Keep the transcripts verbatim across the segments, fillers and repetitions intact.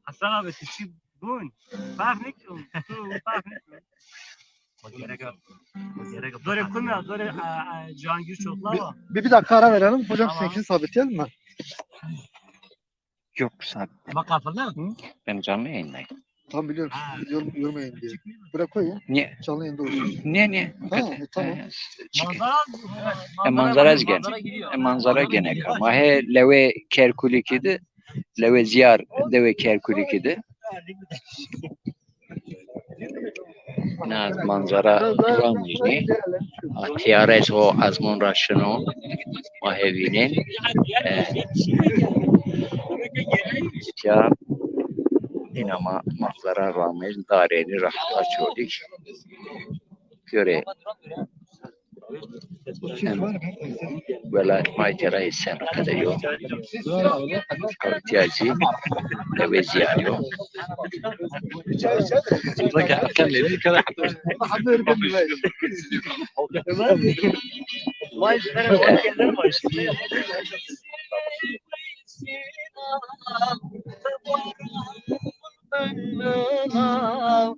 Hasan abi, siz kim? Bun. Bak ne diyorum. Bak ne diyorum. Dore kumya, dore, e, e, Cihangir Çoklu ama. Bir, bir dakika ara verelim. Hocam, tamam, seninkini sabitleyelim mi? Yok, sabit. Ama kafada. Hı? Ben canlı yayındayım. Tam biliyorum. Ha. Yorum, yorum yayın diye. Bırak o ya. Niye? Canlı yayında olsun. Niye, niye? Ha, e, tamam. E, çıkın. Manzara, e, manzara, manzara gene. Manzara gene. Ma he lewe Kerkulik'i de, lewe ziyar dewe Kerkulik'i de. Na manzara ramî, a tîyare ho ezmon ra şino, ma hê vînên. E, tîya îna ma manzara ramî, darênî ra heta Çolîg. Pîyorê Em welat ma tera îsen qede yo. Ewtîya zî lewe zîyar yo.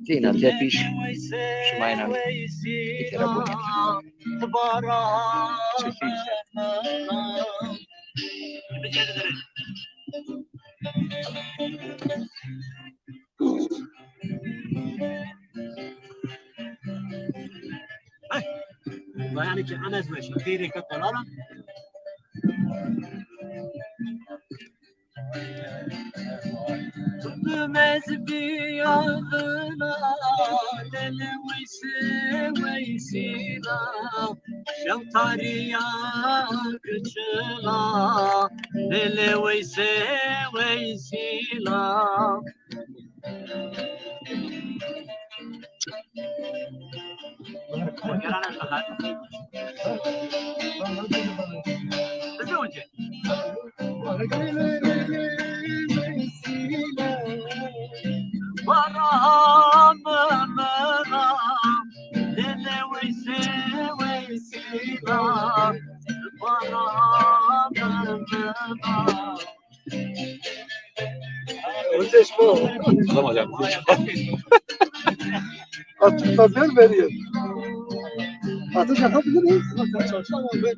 Zîna tepîş şima înan îtira bonî. Yanî ki en ez weş, xeyrê ke qelara. Dimez biyadına lele weyse weysina, şew tariya kıçına lele weyse weysina. Tamam hocam. Artık da ver veriyor. Atış yapabiliriz. Atış yapabiliriz.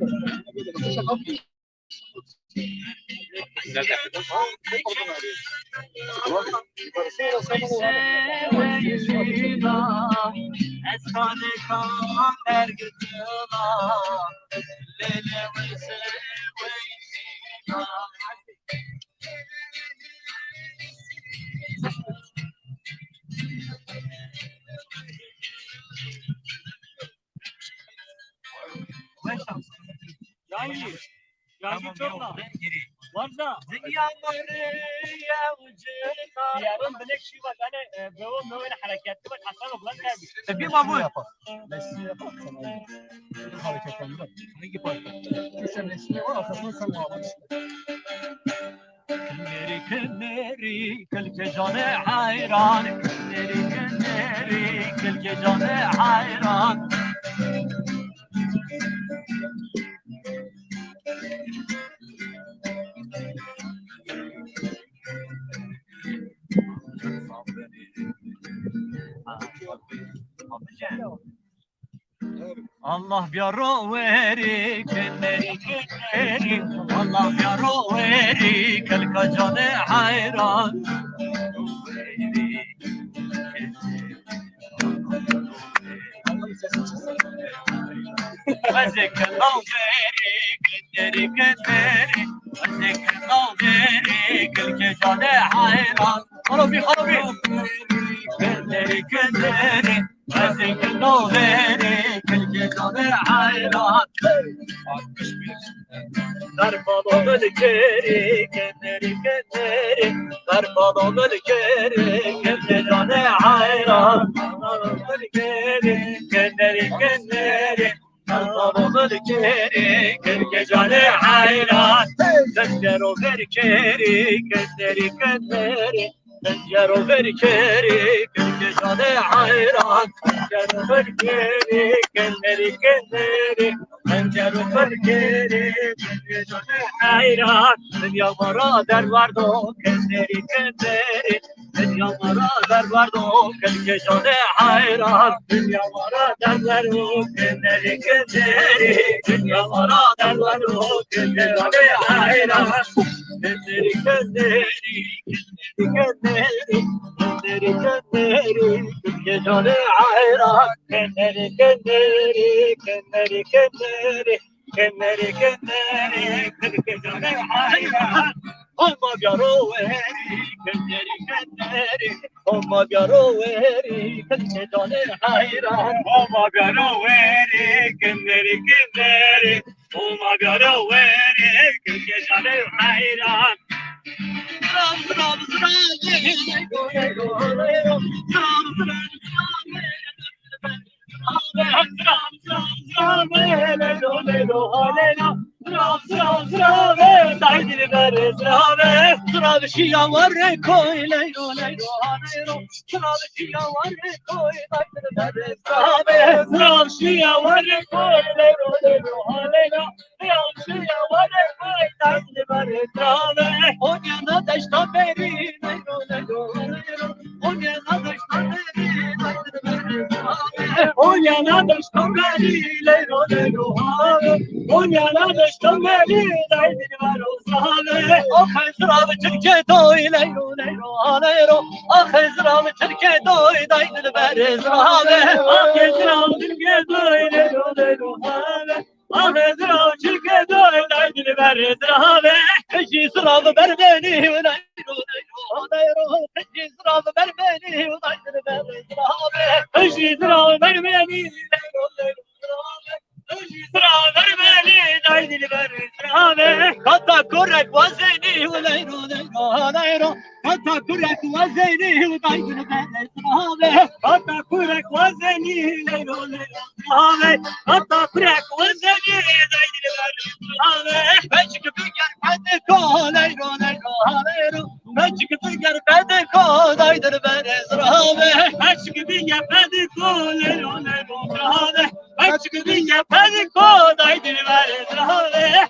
Yangi, yangi çok da. Varsa. Zengin yamarı ya ucuna. Yarın bilek şey bak, hani, e, böyle, böyle hareketli bak, Hasan ablan gelmiş. E, bir bak bu. Mesleği yapar. Mesleği yapar. Hareketlendirir. Hangi parça? Şu sen mesleği var, arkasına sen bağlamışsın. Kinêrî, kinêrî, kilkê canê heyran. Kinêrî, kinêrî, kilkê canê heyran. Allah biyaro verî, kinêrî, kinêrî. Allah biyaro verî, kilka canê heyran. Ezê kilka verî, kinêrî, kinêrî. Ezê kilka verî, kilkê canê heyran. Xalo bî, xalo bî. Kinêrî, kinêrî. Zengin no verî, kilkê canê heyran. Darpalo mil kerî, kenderî kenderî. Darpalo mil kerî, kilkê canê heyran. Darpalo mil kerî, kenderî kenderî. Darpalo mil kerî, kilkê canê heyran. Pencero ver kerî, kenderî kenderî. Pencero ver kerî, kilkê canê heyran. Pencero ver kerî, kenderî kenderî. Pencero ver kerî, kilkê canê heyran. Dinya ma ra derwerdo, kenderî kenderî. Dinya ma ra derwerdo, kilkê canê heyran. Dinya ma ra derwerdo, kenderî kenderî. Dinya ma ra derwerdo, kilkê canê heyran. Kenderî kenderî, kenderî kenderî, kenderî kenderî, kilkê canê heyran. Kenderî kenderî, kenderî kenderî, kenderî kenderî, kilkê canê heyran. Homa biyaro werî, kenderî kenderî. Homa biyaro werî, kilkê canê heyran. Homa biyaro werî, kenderî kenderî. Homa biyaro werî, kilkê canê heyran. Zirav, zirav, zirav, leylo, leylo, leylo. Zirav, zirav, zirav, leylo. Zirav, zirav, zirav, leylo, leylo, leylo. Zirav, zirav, zirav, day dilberê zirav. Zirav şiya warê koy, leylo, leylo, leylo. Zirav şiya warê koy, day dilberê zirav. Zirav şiya warê koy, leylo, leylo, leylo. Zirav şiya warê koy, day dilberê zirav. Onyana deşta berî, leylo, leylo, leylo. Onyana deşta berî, day dilberê zirav. Onyana deşta berî, leylo, leylo, leylo. Onyana deşta berî, day dilberê zirav. Axê zirav çirkê doy, leylo, leylo, leylo. Axê zirav çirkê doy, day dilberê zirav. Axê zirav çirkê doy, leylo, leylo, leylo. Axê zirav çirkê doy, day dilberê zirav. Qijî zirav berbenî, leylo, leylo, leylo. Qijî zirav berbenî, day dilberê zirav. Qijî zirav berbenî, leylo, leylo, leylo. Zirav berbenî, day dilberê zirav. Hata kurek wazenî, leylo, leylo, leylo. Hata kurek wazenî, day dilberê zirav. Hata kurek wazenî, leylo, leylo, zirav. Hata kurek wazenî, day dilberê zirav. Peçik biger pediko, leylo, leylo, leylo. Peçik biger pediko, day dilberê zirav. Peçik biger pediko, leylo, leylo, zirav. Açık dünya pediko, day dilberê zirav.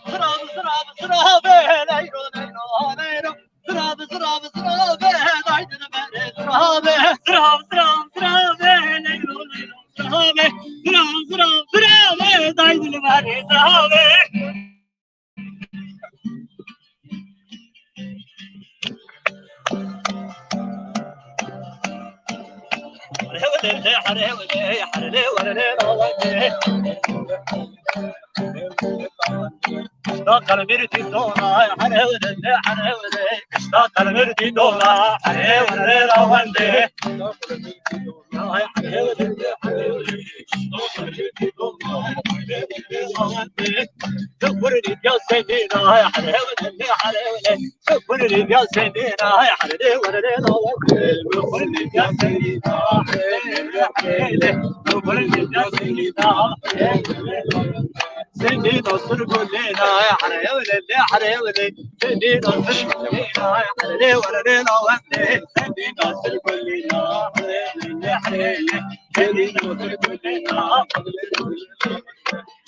Zirav, zirav, zirav, leylo, leylo, leylo. Zirav, zirav, zirav, day dilberê zirav. Zirav, zirav, zirav, leylo, leylo, zirav. Zirav, zirav, zirav, day dilberê zirav. Qelbir dî dona, herewde, herewde, kişta qelbir dî dona, herewde, rawende. Sendî dostur gulîna, herewde, herewde. Sendî dostur gulîna, herewde, herewde, rawende. Sendî dostur gulîna, herewde, herewde. Sendî dostur gulîna.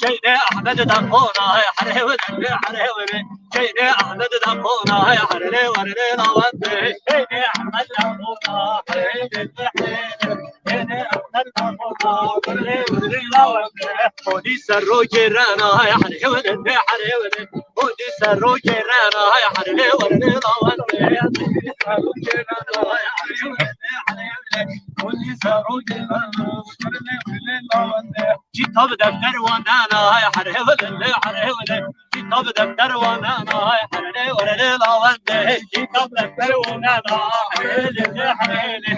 Çeyde Ahmed da kona, herewde, herewde. Çeyde Ahmed da kona, herewde, herewde, rawende. Çeyde Ahmed da kona, herewde, herewde. Çeyde Ahmed da kona, herewde, herewde, rawende. Odî ser ro gêrena, herewde, herewde. Odî ser ro gêrena, herewde, herewde, rawende. Odî ser ro gêrena, herewde, herewde. Odî ser ro gêrena, herewde, herewde, rawende. Kitab defter wanena, herewde, herewde. Kitab defter wanena, herewde, herewde, rawende. Kitab defter wanena, herewde, herewde.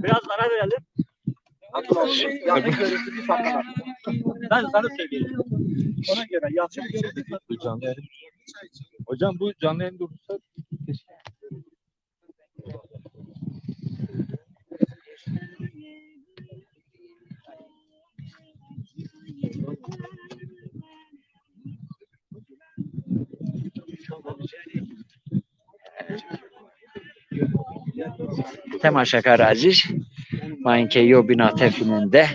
Biraz ara verelim. Yanlış görüntü bir sakın. Ben sana söyleyeyim. Ona göre yanlış bir şey. Bu canlı yayın. Hocam, bu canlı yayın durursa keşke. Temaşekar ezîz, ma înke yo bîna tefînên de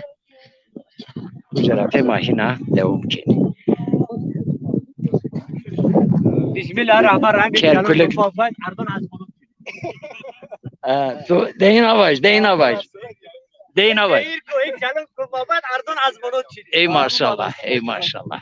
uca ra pê ma hîna dewam kenî. Bismillahirrahmanirrahim. Kerkulik. Erdoğan Azmonu. E, tu deyna vaj, deyna vaj. Deyna vaj. Ey maşallah, ey maşallah.